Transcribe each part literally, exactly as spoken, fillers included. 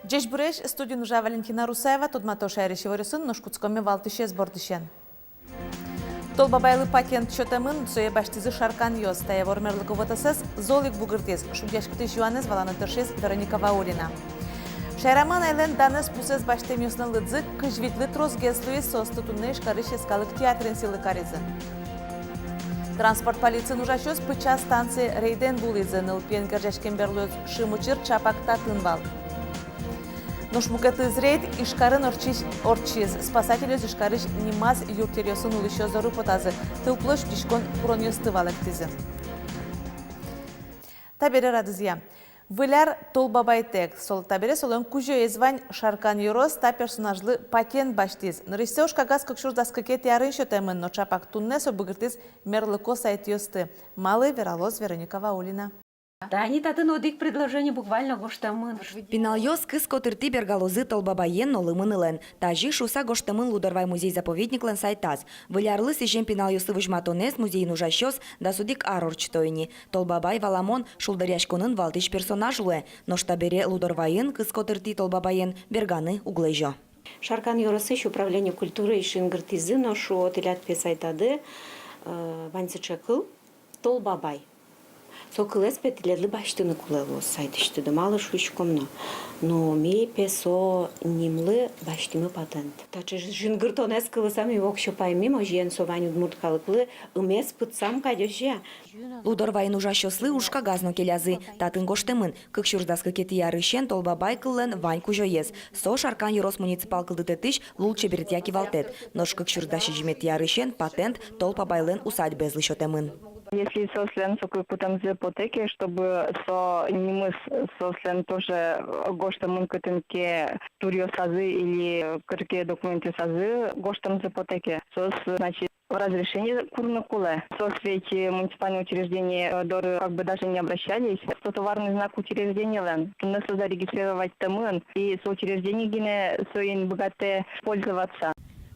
Ӟечбуресь! Студиын ужа Валентина Русаева. Тодматом шаерысь иворъёсын, нош кутскомы валтӥсез бордысен. Тол Бабайлы патент сётэмын, сое басьтӥзы шарканъёс. Та ивор мерлыко вотэсэз зол ик бугыртӥз. Шугъяськытӥсь юанэз валаны тыршиз Вероника Ваулина. Шаерамы анайлэн данэз-пусэз басьтэмъёслэн лыдзы кызь витьлы тросгес луиз. Соосты туннэ Ижкарысь йӧскалык театрын сӥлы каризы. Транспорт полициын ужасьёс Пыча станцие рейдэн вуылӥзы. Нылпиен герӟаськем берлоез шымучыр чапак татын вал. Нош мукетыз рейд Ижкарын ортчись-, ортчиз. Спасательёс Ижкарысь нимаз юртъеръёсын улӥсьёс доры потазы, тылплощадь витиськон куронъёсты валэктӥзы. Табере радызъя. Выль ар Тол Бабайтэк. Сол, табере солэн кузёез вань. Шаркан ёрос та персонажлы патент басьтӥз. Нырысьсэ ужкагаз кык сюрс дас кыкетӥ арын сётэмын, но чапак туннэ со бугыртӥз мерлыко сайтъёсты. Малы, вералоз Вероника Ваулина. Тани татын одӥг предложение буквально гожтэмын. Пиналъёс кыз котыртӥ бергалозы Тол Бабаен но лымынылэн. Тазьы шуыса гожтэмын Лудорвай музей-заповедниклэн сайтаз. Выль арлы сӥзем пиналъёслы возьматонэз музейын ужасьёс дас одӥг ар ортчыто ини. Тол Бабай, валамон, шулдыръяськонын валтӥсь персонаж луэ. Нош табере Лудорвайын кыз котыртӥ Тол Бабаен берганы уг лэзё. Шаркан ёросысь управление культурысь шунгыртӥзы но шуо: тӥляд пе сайтады, э, вань сыӵе кыл, Тол Бабай. Со кылэз пе тӥледлы басьтыны кулэ луоз сайтысьтыды, малы шуиськом но. Но ми пе со нимлы басьтӥмы патент. Таӵе жингыртонэз кылыса ми воксё паймим, озьыен со вань удмурт калыклы ымез пытсам кадь, озьы. Лудорвайын ужасьёслы ужкагаз но келязы. Татын гожтэмын: кык сюрс дас кыкетӥ арысен Тол Бабай кыллэн вань кузёез. Со Шаркан ёрос муниципал кылдытэтысь лулчеберетъя кивалтэт. Нош кык сюрс дас сизьыметӥ арысен патент Тол Бабайлэн усадьбаезлы сётэмын. Если соослэн соку кутэмзы потэ ке, чтобы со нимыз соослэн тоже гожтэмын кытын ке туръёсазы или кыӵе ке документъёсазы гожтэмзы потэ ке, соос, значит, разрешение курыны кулэ. Соос ведь, э, муниципальное учреждение, э, доры как бы даже не обращались. Со товарный знак учреждениелэн, туннэ со зарегистрировать тэмын, и со учреждение гинэ соин быгатэ пользоваться.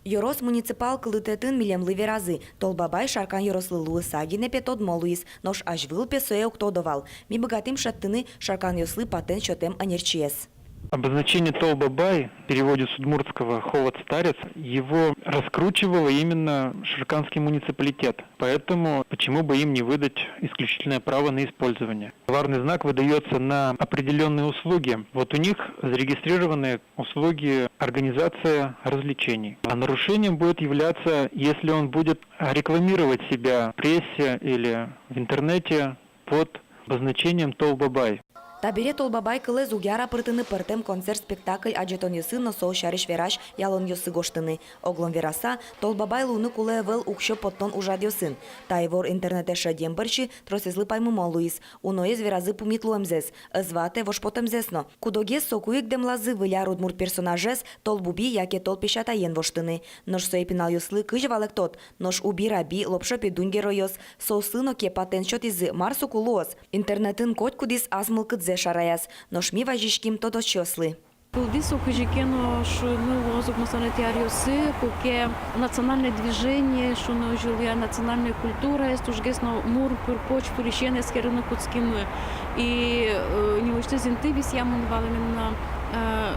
Ёрос муниципал кылдытэтын милемлы веразы: Тол Бабай Шаркан ёрослы луыса гинэ пе тодмо луиз, нош азьвыл пе сое уг тодо вал. Ми быгатӥм шедьтыны шарканъёслы патент сётэм ӧнерчиез. Обозначение Тол Бабай в переводе с удмуртского «холод старец», его раскручивало именно Шарканский муниципалитет. Поэтому почему бы им не выдать исключительное право на использование? Товарный знак выдаётся на определённые услуги. Вот у них зарегистрированы услуги организации развлечений. А нарушением будет являться, если он будет рекламировать себя в прессе или в интернете под обозначением Тол Бабай. Табере Тол Бабай кылэз уг яра пыртыны пӧртэм концерт, спектакль адӟытонъёсын но со сярысь верась ялонъёсы гожтыны. Огъя вераса, Тол Бабай луыны кулэ ӧвӧл уксё поттон ужрадъёсын. Та ивор интернетэ шедем бӧрсьы тросэзлы паймымон луиз. Уноез веразы пумит луэмзэс, ӧз ватэ вожпотэмзэс но. Кудогез соку ик дэмлазы Выль ар удмурт персонажез Тол Буби яке Тол Песятаен воштыны. Нош сое пиналъёслы кызьы валэктод? Нош Уби Раби, Лопшо Педунь геройёс, соослы но ке патент сётӥзы, мар соку луоз? Интернетын котькудӥз ас мылкыдзэ шараяз. Нош ми вазиським тодосчиослы. Кылдӥз со кызьы ке но, шуыны луоз, укмысэтӥ аръёсы, куке национальное движение, шуыны озьы луэ, национальной культураез тужгес но мур, пыр-поч пырысен эскерыны кутскимы. И, э, нимысьтыз инты висъямын вал именно, э,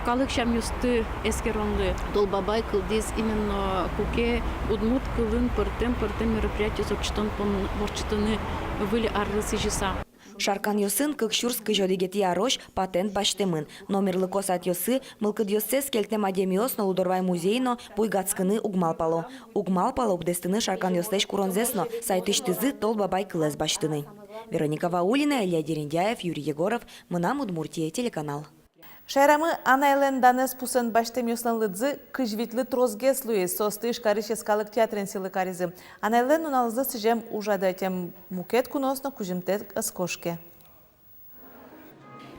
калык сямъёсты эскеронлы. Тол Бабай кылдӥз именно куке удмурт кылын пӧртэм-пӧртэм мероприятиос ортчытон пон-, ортчытыны Выль арлы сӥзьыса. Шарканъёсын кык сюрс кызь одӥгетӥ арозь патент басьтэмын. Но мерлыко сайтъёсы мылкыдъёссэс кельтэм адямиос но Лудорвай музей но буйгатскыны уг малпало. Уг малпало укдестыны шарканъёслэсь куронзэс но, сайтысьтызы Тол Бабай кылэз басьтыны. Вероника Ваулина, Илья Дерендяев, Юрий Егоров, «Мынам Удмуртие» телеканал. Шаерамы анайлэн данэз-пусэн басьтэмъёслэн лыдзы кызь витьлы тросгес луиз. Соосты Ижкарысь йӧскалык театрын сӥлы каризы. Анайлэн нуналзылы сӥзем ужрадэ ӧтем мукет куноос но кузьымтэк ӧз кошке.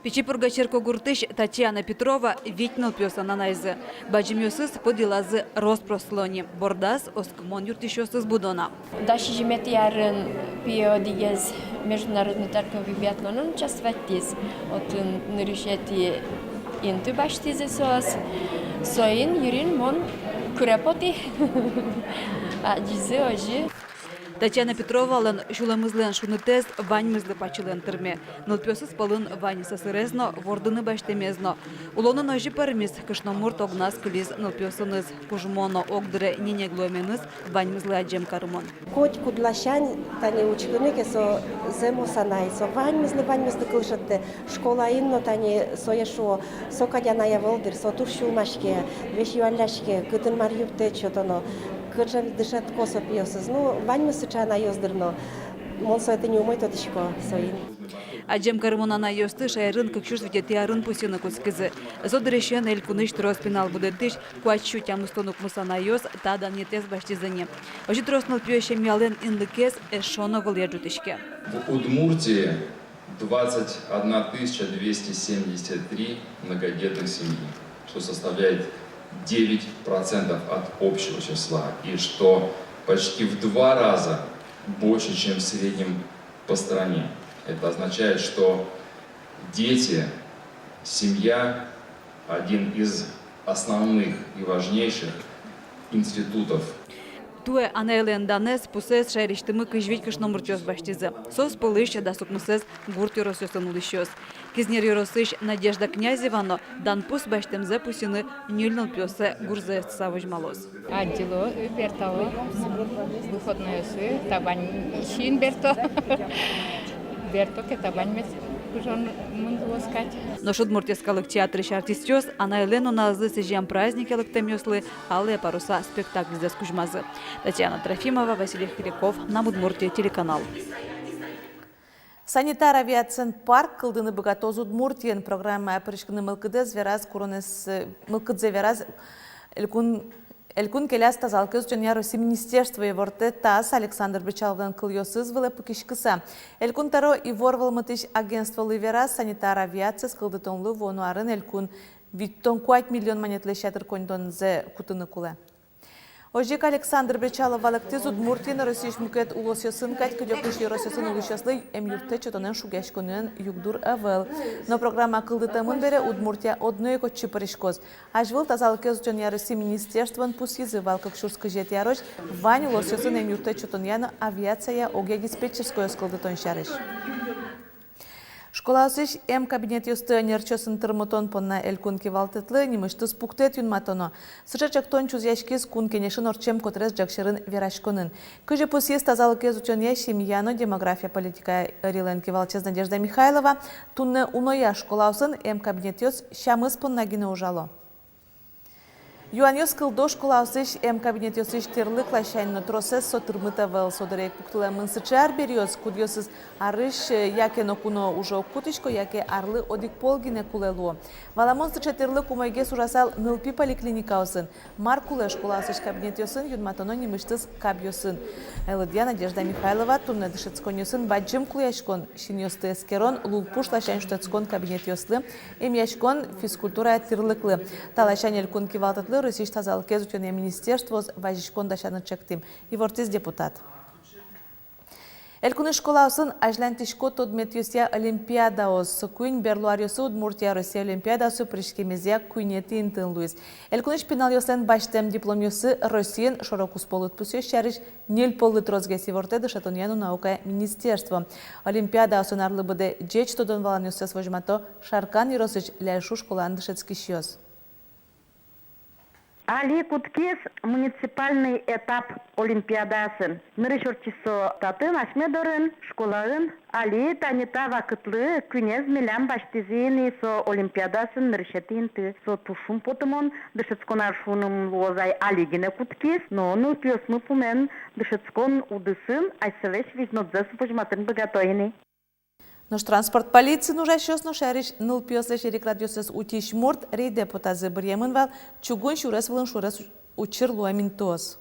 Пичи Пурга черкогуртысь Татьяна Петрова вить нылпиослэн анайзы. Бадӟымъёсыз пыд йылазы рос-прос луо ни, бордаз оскымон юрттӥсьёсыз будо на. Дас сизьыметӥ арын пие одӥгез международный торговый биатлонын участвоватьтӥз. Отын нырысетӥ инты басьтӥзы соос. Соин юрин мон куре потӥ. Адӟизы озьы. Татьяна Петровалэн сюлэмызлэн шунытэз ваньмызлы пачылэн тырме. Нылпиосыз пӧлын вань сӧсырез но, вордыны басьтэмез но. Улонын озьы пӧрмиз, кышномурт огназ кылиз нылпиосыныз. Кужмо но огдыре ненег луэменыз ваньмызлы адӟем карымон. Котькуд ласянь тани учкыны ке, со зэмос анай, со ваньмызлы, ваньмызлы кыл шедьтэ. Школаын но тани сое шуо, со кадь анай ӧвӧл дыр, со туж сюлмаське, весь юалляське, кытын мар юрттэ, чотоно, кыӵе дышетско со пиосыз. Ну, ваньмыз сыӵе анайёс дыр но, мон сое тӥни умой тодӥсько соин. Адӟем карымон анайёсты шаерын кык сюрс витетӥ арын пусйыны кутскизы. Со дырысен элькунысь трос пинал будэтӥсь куать сю тямыстон укмыс анайёс та данъетэз басьтӥзы ни. Озьы трос нылпиё семьялэн инлыкез эшшо но вылэ ӝутӥське. В Удмуртии двадцать одна тысяча двести семьдесят три многодетных семьи, что составляет девять процентов от общего числа, и что почти в два раза больше, чем в среднем по стране. Это означает, что дети, семья — один из основных и важнейших институтов. Туэ анайлэн данэз, пусэз шаерысьтымы кызь вить кышномуртъёс басьтӥзы. Соос пӧлысь дас укмысэз гурт ёросъёсын улӥсьёс. Кизнер ёросысь Надежда Князева но дан пус басьтэмзэ пусйыны ньыль нылпиоссэ гурзэ эстыса возьмалоз. Адӟыло, бертало. Выходнойёсы табань син берто. Берто ке, табань мед пыжонмын луоз кадь. Нош Удмурт йӧскалык театрысь артистъёс анайлэн нуналзылы сӥзем празднике лыктэмъёслы «Алые паруса» спектакльзэс кузьмазы. Татьяна Трофимова, Василий Хряков, «Мынам Удмуртие» телеканал. Санитар авиациен парк кылдыны быгатоз Удмуртиын. Программае пыриськыны мылкыдзэ вераз куронэз, мылкыдзэ вераз элькун, элькун келяз тазалыкез утёнъя Россиысь министерство. Ивортэ ТАСС Александр Бречаловлэн кылъёсыз вылэ пыкиськыса. Элькун тӧро ивор вӧлмытӥсь агентстволы вераз, санитар авиациез кылдытонлы вуоно арын элькун витьтон куать миллион манетлэсь ятыр коньдонзэ кутыны кулэ. Озьы ик Александр Бречалов валэктӥз, Удмуртиын Россиысь мукет улосъёсын кадь кыдёкысь ёросъёсын улӥсьёслы эмъюрттэт сётонэн шугъяськонэн югдур ӧвӧл. Но программа кылдытэмын бере Удмуртия одно ик отчы пыриськоз. Азьвыл тазалыкез утёнъя Россиысь министерствоын пусйизы вал кык сюрс кызетӥ арозь вань улосъёсын эмъюрттэт сётонъя но авиацияя огъя диспетчерскойёс кылдытон сярысь. Школаосысь эм кабинетъёсты ӧнерчиосын тырмытон понна элькун кивалтэтлы нимысьтыз пуктэт юнматоно. Сыӵе ӵектон чузъяськиз Кун Кенешын ортчем котырес ӝӧк сьӧрын вераськонын. Кызьы пусйиз тазалыкез утёнъя, семья но демография политикая ӧрилэн кивалтӥсез Надежда Михайлова, туннэ уноя школаосын эм кабинетъёс сямыз понна гинэ ужало. Юанъёс кылдо школаосысь эм кабинетъёсысь тӥрлык ласянь, но тросэз со тырмыт ӧвӧл. Со дыре ик пуктылэмын сыӵе арбериос, кудъёсыз арысь яке ноку но уже уг кутӥсько, яке арлы одӥг пол гинэ кулэ луо. Валамон, сыӵе тӥрлык умойгес ужасал нылпи поликлиникаосын. Мар кулэ школаосысь кабинетъёсын, юнматоно нимысьтыз кабъёсын. Лыдъя Надежда Михайлова, туннэ дышетсконъёсын бадӟым кулэяськон: синъёсты эскерон, лулпуш ласянь шутэтскон кабинетъёслы, эмъяськон, физкультурая тӥрлыклы. Та ласянь элькун кивалтэтлы Россиысь тазалыкез утёнъя министерствоос вазиськон дасяны чектӥм, ивортӥз депутат. Элькунысь школаосын азьланьтӥсько тодметъёсъя олимпиадаос. Куинь берло аръёсы Удмуртия Россия олимпиадаосы пыриськемезъя куинетӥ интыын луиз. Элькунысь пиналъёслэн басьтэм дипломъёссы Россиын шоро-куспо лыдпусъёс сярысь ньыль поллы тросгес, ивортэ дышетонъя но наукая министерство. Олимпиадаосын арлы быдэ ӟеч тодон-валанъёссэс возьмато Шаркан ёросысь Ляльшу школаын дышетскисьёс. Али кутскиз муниципальный этап олимпиадаосын. Нырысь ортчиз со татын, асьме дорын, школаын. Али тани та вакытлы куинез милям басьтӥзы ини со олимпиадаосын нырысетӥ инты. Со туж шумпотымон, дышетскон ар шуыны ум луоз ай али гинэ кутскиз, но нылпиосмы пумен дышетскон удысын асьсэлэсь визьнодзэс возьматыны быгато ини. Нош транспорт полициын ужасьёс но шаерысь нылпиослэсь эрикрадъёссэс утись мурт рейдэ потазы. Быръемын вал чугун сюрес вылын шуэрес учыр луэм интыос.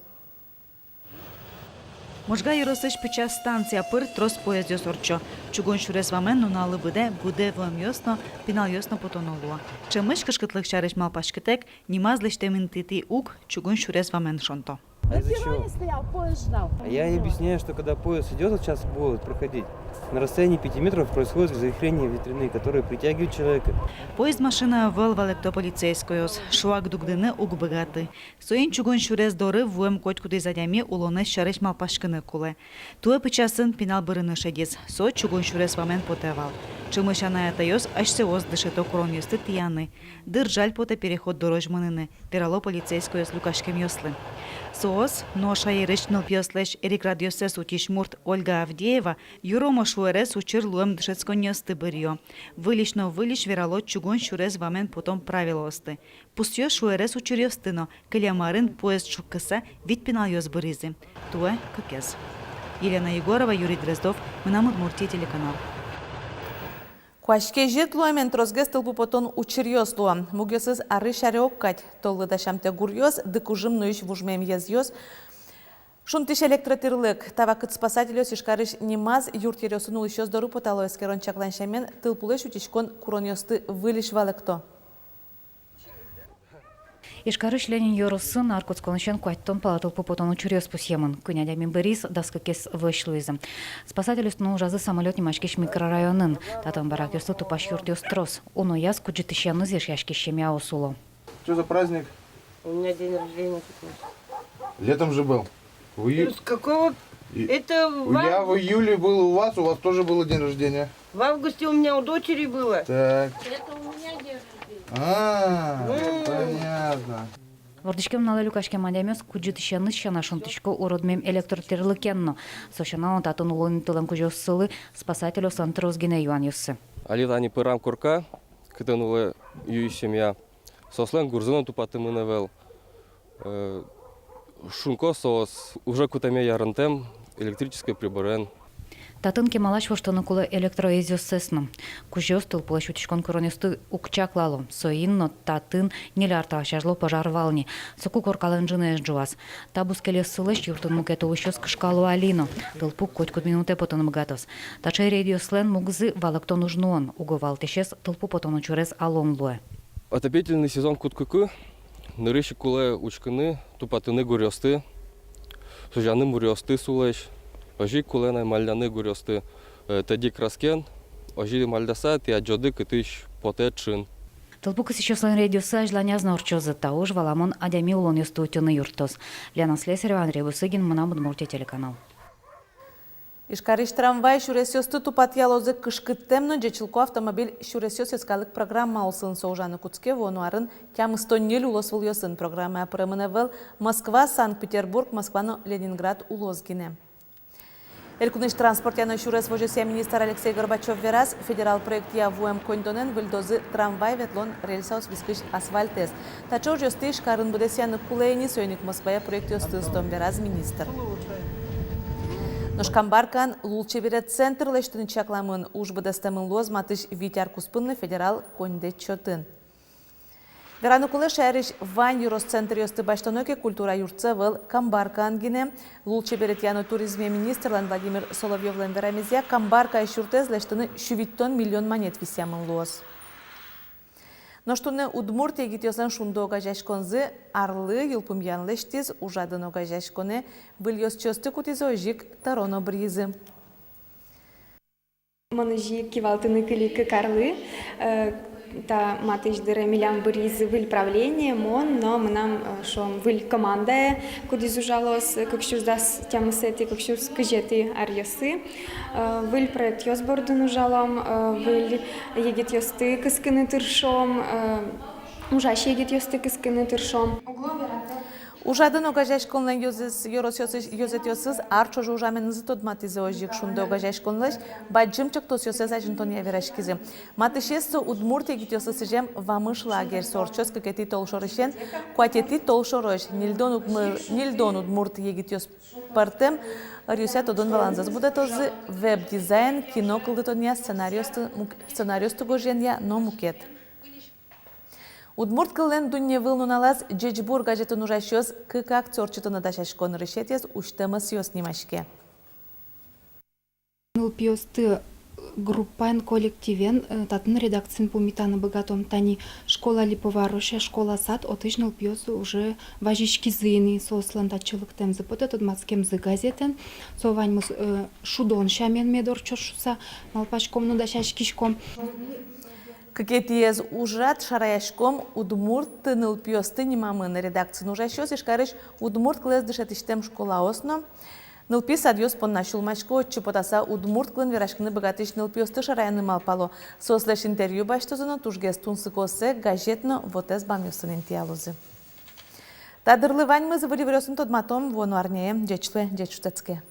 Можга ёросысь пычас станция пыр трос поездъёс ортчо. Чугун сюрес вамен нуналлы быдэ будэ вуэмъёс но, пиналъёс но потоно луо. Ӵемысь кышкытлык сярысь малпаськытэк, нимаз лэсьтэм интыетӥ уг чугун сюрес вамен шонто. А из-за чего? На перроне стоял, поезд ждал. А я ей объясняю, что когда поезд идёт, вот сейчас будет проходить, на расстоянии пяти метров происходит завихрения ветряные, которые притягивают человека. Поезд машина ӧвӧл, валэкто полицейскойёс, шуак дугдыны уг быгаты. Соин чугун сюрес доры вуэм котькудӥз адями улонэз сярысь малпаськыны кулэ. Туэ пычасын пинал бырыны шедиз, со чугун сюрес вамен потэ вал. Ӵемысь анай-атайёс асьсэос дышето куронъёсты тӥяны. Дыр жаль потэ переход дорозь мыныны, верало полицейскойёс люкаськемъёслы. Соос но шаерысь нылпиослэсь эрикрадъёссэс утись мурт Ольга Авдеева юромо шуэрес учыр луэм дышетсконниосты быръё. Выльысь но выльысь верало чугун сюрес вамен потон правилоосты. Пусъё шуэрес учыръёсты но, кылем арын поезд шуккыса вить пиналъёс быризы. Туэ кыкез. Елена Егорова, Юрий Дроздов, «Мынам Удмуртие» телеканал. Куазь кезьыт луэмен тросгес тылпу потон учыръёс луо. Мугъёсыз арысь аре ог кадь. Толлы дасямтэ гуръёс, дыкужым нуись вужмем езъёс, шунтӥсь электротӥрлык. Та вакытэ спасательёс Ижкарысь нимаз юртъеръёсын улӥсьёс доры потало. Эскерон чаклан сямен, тылпулэсь утиськон куронъёсты выльысь валэкто. Ижкарысь Ленин ёросын ар кутсконысен куатьтон пала тылпу потон учыръёс пусъемын. Куинь адями быриз, дас кыкез вӧсь луизы. Спасательёсты но ужазы Самолёт нимаськись микрорайонын. Татын баракъёслы тупась юртъёс трос. Унояз кудӟытӥсеныз эшъяськись семьяос уло. Что за праздник? У меня день рождения как раз. Летом же был. В ию- С какого? И- Это в Я в авгу- июле был у вас, у вас тоже был день рождения. В августе у меня у дочери было. Так. Это у меня день рождения. А, М. Понятно. Вордӥськем нуналэ люкаськем адямиос кудӟытӥсеныз сяна шунтӥсько уродмем электротӥрлыкен но. Со сяна но татын улон интылэн кузёоссылы спасательёслэн трос гинэ юанъёссы. Али тани пырам корка, кытын улэ юись семья. Соослэн гурзы но тупатэмын ӧвӧл. Э, шунко соос уже кутэме ярынтэм электрической приборен. Татын кемалась воштыны кулэ электроезъёссэс но. Кузёос тылпулэсь утиськон куронъёсты уг чаклало. Соин но татын ньыль ар талэсь азьло пожар вал ни. Соку коркалэн ӝыныез ӝуаз. Та бускельёссылэсь юртын мукет улӥсьёс кышкало али но. Тылпу котькуд минутэ потыны быгатоз. Таӵе рейдъёслэн мугзы — валэктон уж нуон. Уго валтӥсез — тылпу потон учырез алон луэ. Отопительный сезон кутскыку, нырысь ик кулэ учкыны, тупатыны гуръёсты, сузяны муръёсты сулэсь, озьы ик кулэ на мальданы гуръёсты, э, тӧдьы краскен, озьы мальдаса, тӥ адӟоды, кытысь потэ ӵын. Тылпу кысӥсьёслэн рейдъёссы азьланяз но ортчозы. Та уж, валамон, адями улонъёсты утьыны юрттоз. Лена Слесарева, Андрей Бусыгин, «Мынам Удмуртие» телеканал. Ижкарысь трамвай сюресъёсты тупатъялозы. Кышкыттэм но ӟечлыко автомобиль сюресъёс йӧскалык программа улсын. Со ужаны кутске вуоно арын тямыстон ньыль улосвылъёсын. Программае пыремын ӧвӧл Москва, Санкт-Петербург, Москва но Ленинград улос гинэ. Элькунысь транспортъя но сюрес возёсъя министр Алексей Горбачёв вераз, федерал проектъя вуэм коньдонэн выльдозы трамвай ветлон рельсаос вискысь асфальтэз. Таӵе ужъёсты Ижкарын быдэсъяны кулэ ини, соин ик Москвае проектъёсты ыстом, вераз министр. Нош Камбаркаын лулчеберет центр лэсьтыны чакламын. Уж быдэстэмын луоз матысь вить ар куспын но федерал коньдэт чотын. Вераны кулэ, шаерысь вань ёрос центръёсты басьтоно ке, культура юртсы ӧвӧл Камбаркаын гинэ. Лулчеберетъя но туризмъя министрлэн Владимир Соловьёвлэн верамезъя, Камбаркаысь юртэз лэсьтыны сю витьтон миллион манет висъямын луоз. Нош туннэ удмурт егитъёслэн «Шунды» огазеяськонзы арлы йылпумъян лэсьтӥз. Ужрадын огазеяськонэ выль ёзчиосты кутӥзы, озьы ик тӧро но быръизы. Мон озьы ик кивалтыны кыли кык арлы. Э, та матысь дыре милям быръизы выль правление, мон но мынам, э, шуом, выль командае, кудӥз ужалоз, э, кык сюрс дас тямысэтӥ, кык сюрс кызетӥ аръёсы. Э, выль проектъёс бордын ужалом, э, выль егитъёсты кыскыны тыршом, э, ужась егитъёсты кыскыны тыршом. Ужрадын огазеяськонлэн ёзэс-, ёросъёсысь ёзэтъёсыз ар ӵоже ужаменызы тодматӥзы, озьы ик «Шунды» огазеяськонлэсь бадӟым чектосъёссэс азинтонъя вераськизы. Матысез со удмурт егитъёслы сӥзем «Вамыш» лагерь. Со ортчоз кыкетӥ толшорысен куатетӥ толшорозь. Ньыльдон удмур-, ньыльдон удмурт егитъёс пӧртэм ӧръёсъя тодон-валанзэс будэтозы: веб-дизайн, кино кылдытонъя, сценариосты мук-, сценариосты гожъянъя но мукет. Удмурт кыллэн дунневыл нуналаз «Ӟечбур» газетын ужасьёс кык акци ортчытыны дасясько. Нырысетӥез «Усьтэм ӧсъёс» нимаське. Нылпиосты группаен, коллективен, э, татын редакциын пумитаны быгатом. Тани школа Липово ароча школа-сад, отысь нылпиос уже вазиськизы ини, соослэн татчы лыктэмзы потэ, тодматскемзы газетэн. Со ваньмыз, э, шудон сямен мед ортчоз шуса малпаськом но дасяськиськом. Кыкетӥез ужрад «Шараяськом удмурт нылпиосты» нимамын. Редакциын ужасьёс Ижкарысь удмурт кылэз дышетӥсьтэм школаос но нылпи садъёс понна сюлмасько. Отчы потаса удмурт кылын вераськыны быгатӥсь нылпиосты шараяны малпало. Соослэсь интервью басьтозы но тужгес тунсыкоссэ газет но вотэс бамъёсын интыялозы. Та дырлы ваньмыз. Выль иворъёсын тодматом вуоно арняе. Ӟеч луэ, ӟеч шутэтске.